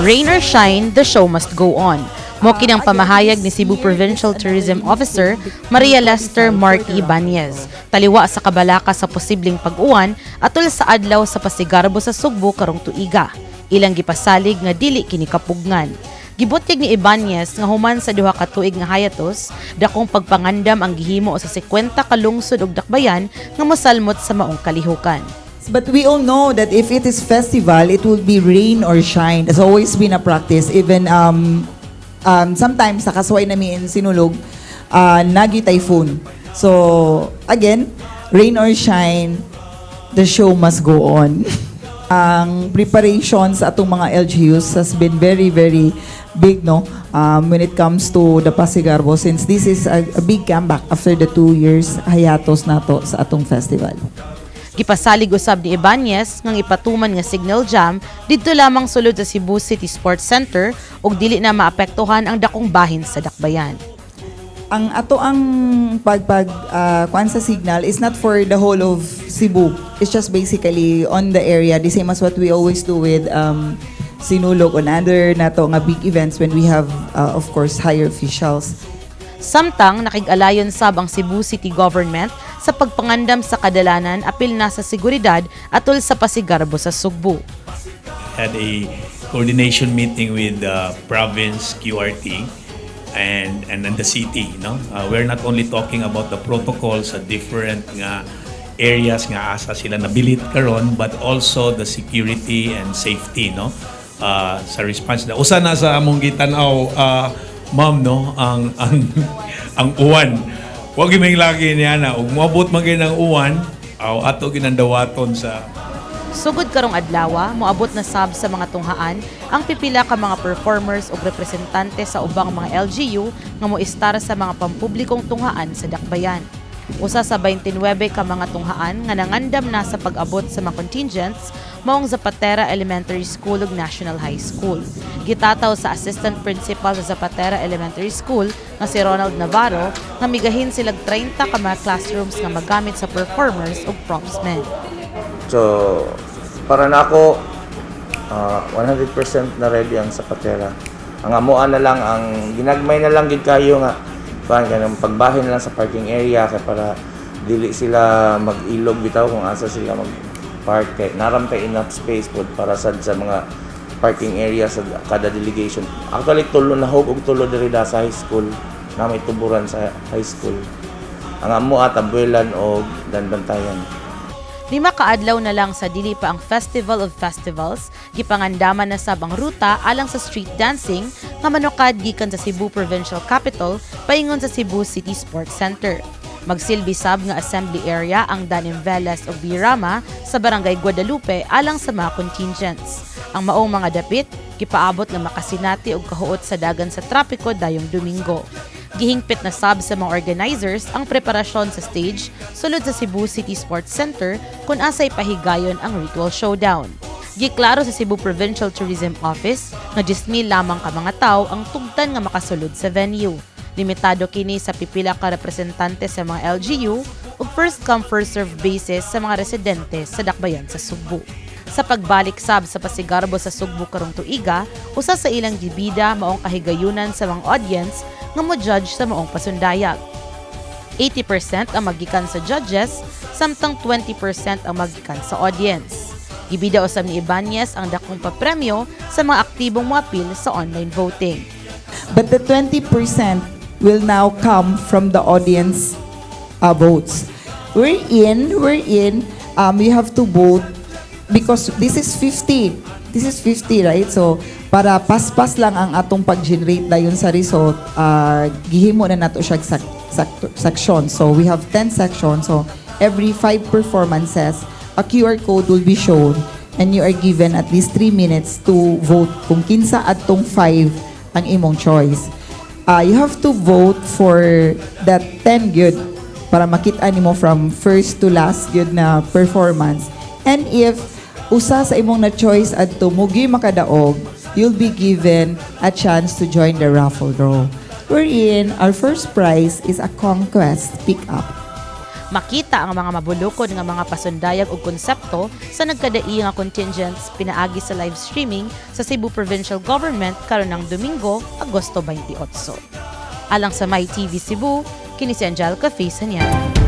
Rain or shine, the show must go on. Mao kini ang pamahayag ni Cebu Provincial Tourism Officer Maria Lester Marty Ibanez. Taliwa sa kabalaka sa posibleng pag-uwan atol sa adlaw sa Pasigarbo sa Sugbo karong tuiga. Ilang gipasalig nga dili kini kapugngan. Gibutyag ni Ibanez nga human sa 2 ka tuig nga hiatus, dakong pagpangandam ang gihimo sa 50 ka lungsod ug dakbayan nga mosalmot sa maong kalihukan. But we all know that if it is festival, it will be rain or shine. It's always been a practice. Even sometimes sa kasuway nami in Sinulog, nagi typhoon. So again, rain or shine, the show must go on. Ang preparations sa atong mga LGUs has been very, very big, no? When it comes to the Pasigarbo, since this is a big comeback after the 2 years hiatus nato sa atong festival. Gipasalig usab ni Ibanez ngang ipatuman nga signal jam didto lamang sulod sa Cebu City Sports Center ug dili na maapektuhan ang dakong bahin sa dakbayan. Ang ato ang pagpag kuan sa signal is not for the whole of Cebu. It's just basically on the area, the same as what we always do with Sinulog on other nato nga big events when we have of course, higher officials. Samtang nakig-alayon sab ang Cebu City Government sa pagpangandam sa kadalanan apil na sa seguridad atol sa Pasigarbo sa Sugbo. Had a coordination meeting with the province QRT and the city, no? We're not only talking about the protocols sa different nga areas nga asa sila nabilit karon, but also the security and safety, no, sa response na usa na sa among gitan-aw, ma'am, no, ang uwan. Wa gyud may lagi niya na ug moabot man gyud ang uwan aw ato ginandawaton sa Sugod karong adlawa, moabot na sab sa mga tunghaan ang pipila ka mga performers ug representante sa ubang mga LGU nga moistar sa mga pampublikong tunghaan sa dakbayan. Usa sa 29 ka mga tunghaan nga nangandam na sa pag-abot sa mga contingents maong Zapatera Elementary School ug National High School. Gitataw sa assistant principal sa Zapatera Elementary School nga si Ronald Navarro nga migahin silag 30 ka mga classrooms nga magamit sa performers ug propsmen. So, para na ako, 100% na ready ang Zapatera. Ang amuan na lang, ang ginagmay na lang gid kayo nga, kuan kanang pagbahin na lang sa parking area kay para dili sila mag-ilog bitaw kung asa sila mag-park, kay naram kay enough space pod para sad sa mga parking area sa kada delegation. Actually, tulo na hog og tulo diri da sa high school na may tuburan sa high school. Ang amo at Abuelan og Daanbantayan. 5 ka adlaw na lang sa dili pa ang Festival of Festivals, gipangandaman na sab ang ruta alang sa street dancing nga manukad gikan sa Cebu Provincial Capitol paingon sa Cebu City Sports Center. Magsilbi sab nga assembly area ang Danim Velas ug Birama sa Barangay Guadalupe alang sa mga contingents. Ang maong mga dapit gipaabot nga makasinati og kahuot sa dagan sa trapiko dayong Domingo. Gihingpit na sab sa mga organizers ang preparasyon sa stage sulod sa Cebu City Sports Center kung asay pahigayon ang ritual showdown. Giklaro sa Cebu Provincial Tourism Office nga 10,000 lamang ka mga tawo ang tugtan nga makasulod sa venue. Limitado kini sa pipila ka representante sa mga LGU ug first come, first serve basis sa mga residente sa dakbayan sa Sugbo. Sa pagbalik sab sa Pasigarbo sa Sugbo karong tuiga, usa sa ilang gibida maong kahigayunan sa mga audience nga mo-judge sa maong pasundayag. 80% ang magikan sa judges, samtang 20% ang magikan sa audience. Gibida usab ni Ibanez ang dakong papremyo sa mga aktibong moapil sa online voting. But the 20% will now come from the audience votes. We're in, you have to vote because this is 50. This is 50, right? So, para paspas lang ang atong pag-generate dayon sa result, gihimo na nato siya section. So, we have 10 sections. So, every 5 performances, a QR code will be shown and you are given at least 3 minutes to vote kung kinsa adtong 5 ang imong choice. You have to vote for that 10 good para makita nimo from first to last good na performance. And if usa sa imong na choice adto mugi makadaog, you'll be given a chance to join the raffle draw, wherein our first prize is a Conquest pickup. Makita ang mga mabulukod nga mga pasundayag ug konsepto sa nagkadaiya nga contingents pinaagi sa live streaming sa Cebu Provincial Government karon ng Domingo, Agosto 28. Alang sa My TV Cebu, kini si Angelica Faye Saniano.